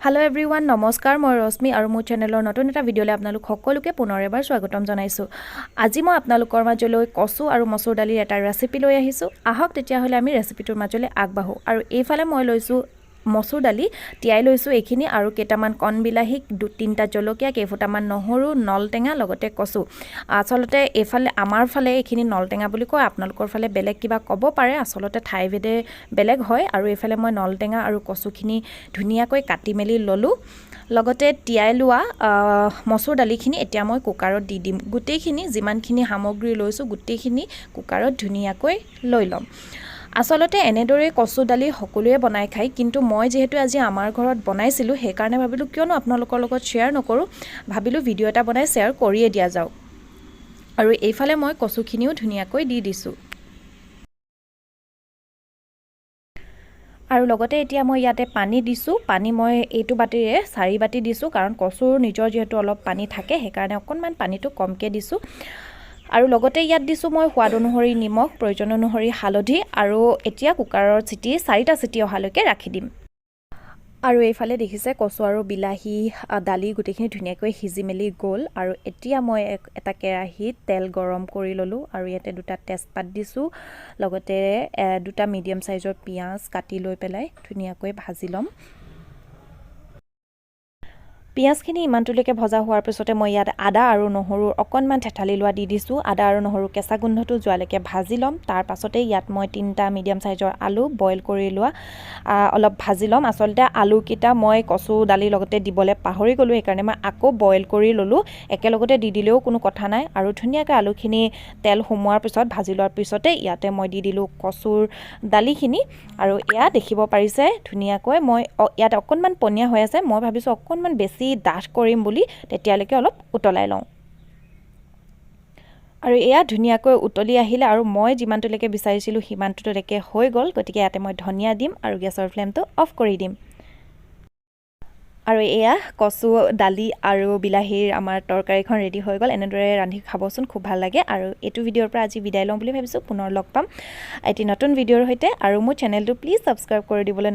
Hello' everyone, নমস্কাৰ। মই ৰশ্মি আৰু মোৰ চেনেলৰ নতুন এটা ভিডিঅ'লৈ আপোনালোক সকলোকে পুনৰ এবাৰ স্বাগতম জনাইছোঁ। আজি মই আপোনালোকৰ মাজলৈ কচু আৰু মচুৰ দালিৰ এটা ৰেচিপি লৈ আহিছোঁ। আহক তেতিয়াহ'লে আমি ৰেচিপিটোৰ মাজলৈ আগবাঢ়োঁ। আৰু এইফালে মই লৈছোঁ মচুৰ দালি, তিয়াই লৈছোঁ এইখিনি আৰু কেইটামান কণ বিলাহী, 2-3টা জলকীয়া, কেইফুটামান নহৰু, নলটেঙা, লগতে কচু। আচলতে এইফালে আমাৰ ফালে এইখিনি নলটেঙা বুলি কয়, আপোনালোকৰ ফালে বেলেগ কিবা ক'ব পাৰে। আচলতে ঠাইভেদে বেলেগ হয়। আৰু এইফালে মই নলটেঙা আৰু কচুখিনি ধুনীয়াকৈ কাটি মেলি ল'লোঁ। লগতে তিয়াই লোৱা মচুৰ দালিখিনি এতিয়া মই কুকাৰত দি দিম। গোটেইখিনি যিমানখিনি সামগ্ৰী লৈছোঁ, গোটেইখিনি কুকাৰত ধুনীয়াকৈ লৈ ল'ম। আচলতে এনেদৰেই কচু দালি সকলোৱে বনাই খায়, কিন্তু মই যিহেতু আজি আমাৰ ঘৰত বনাইছিলোঁ, সেইকাৰণে ভাবিলোঁ কিয়নো আপোনালোকৰ লগত শ্বেয়াৰ নকৰোঁ। ভাবিলোঁ ভিডিঅ' এটা বনাই শ্বেয়াৰ কৰিয়ে দিয়া যাওক। আৰু এইফালে মই কচুখিনিও ধুনীয়াকৈ দি দিছোঁ। আৰু লগতে এতিয়া মই ইয়াতে পানী দিছোঁ। পানী মই এইটো বাতিৰে 4 বাতি দিছোঁ, কাৰণ কচুৰ নিজৰ যিহেতু অলপ পানী থাকে, সেইকাৰণে অকণমান পানীটো কমকৈ দিছোঁ। আৰু লগতে ইয়াত দিছোঁ মই সোৱাদ অনুসৰি নিমখ, প্ৰয়োজন অনুসৰি হালধি। আৰু এতিয়া কুকাৰৰ চিটি চাৰিটা চিটি অহালৈকে ৰাখি দিম। আৰু এইফালে দেখিছে, কচু আৰু বিলাহী, দালি গোটেইখিনি ধুনীয়াকৈ সিজি মেলি গ'ল। আৰু এতিয়া মই এটা কেৰাহীত তেল গৰম কৰি ল'লোঁ আৰু ইয়াতে দুটা তেজপাত দিছোঁ, লগতে দুটা মিডিয়াম চাইজৰ পিঁয়াজ কাটি লৈ পেলাই ধুনীয়াকৈ ভাজি ল'ম। পিঁয়াজখিনি ইমানটোলৈকে ভজা হোৱাৰ পিছতে মই ইয়াত আদা আৰু নহৰু অকণমান থেতালি লোৱা দি দিছোঁ। আদা আৰু নহৰু কেঁচা গোন্ধটো যোৱালৈকে ভাজি ল'ম। তাৰ পাছতে ইয়াত মই তিনিটা মিডিয়াম চাইজৰ আলু বইল কৰি লোৱা অলপ ভাজি ল'ম। আচলতে আলুকেইটা মই কচু দালিৰ লগতে দিবলৈ পাহৰি গ'লোঁ, সেইকাৰণে মই আকৌ বইল কৰি ল'লোঁ। একেলগতে দি দিলেও কোনো কথা নাই। আৰু ধুনীয়াকৈ আলুখিনি তেল সোমোৱাৰ পিছত, ভাজি লোৱাৰ পিছতে ইয়াতে মই দি দিলোঁ কচুৰ দালিখিনি। আৰু এয়া দেখিব পাৰিছে, ধুনীয়াকৈ মই ইয়াত অকণমান পনীয়া হৈ আছে। মই ভাবিছোঁ অকণমান বেছি ডাঠ কৰিম বুলি, তেতিয়ালৈকে অলপ উতলাই লওঁ। আৰু এয়া ধুনীয়াকৈ উতলি আহিলে আৰু মই যিমানটোলৈকে বিচাৰিছিলোঁ সিমানটোলৈকে হৈ গ'ল। গতিকে ইয়াতে মই ধনিয়া দিম আৰু গেছৰ ফ্লেমটো অফ কৰি দিম। আৰু এয়া কচু দালি আৰু বিলাহীৰ আমাৰ তৰকাৰীখন ৰেডি হৈ গ'ল। এনেদৰে ৰান্ধি খাবচোন, খুব ভাল লাগে। আৰু এইটো ভিডিঅ'ৰ পৰা আজি বিদায় লওঁ বুলি ভাবিছোঁ। পুনৰ লগ পাম এটি নতুন ভিডিঅ'ৰ সৈতে। আৰু মোৰ চেনেলটো প্লিজ ছাবস্ক্ৰাইব কৰি দিবলৈ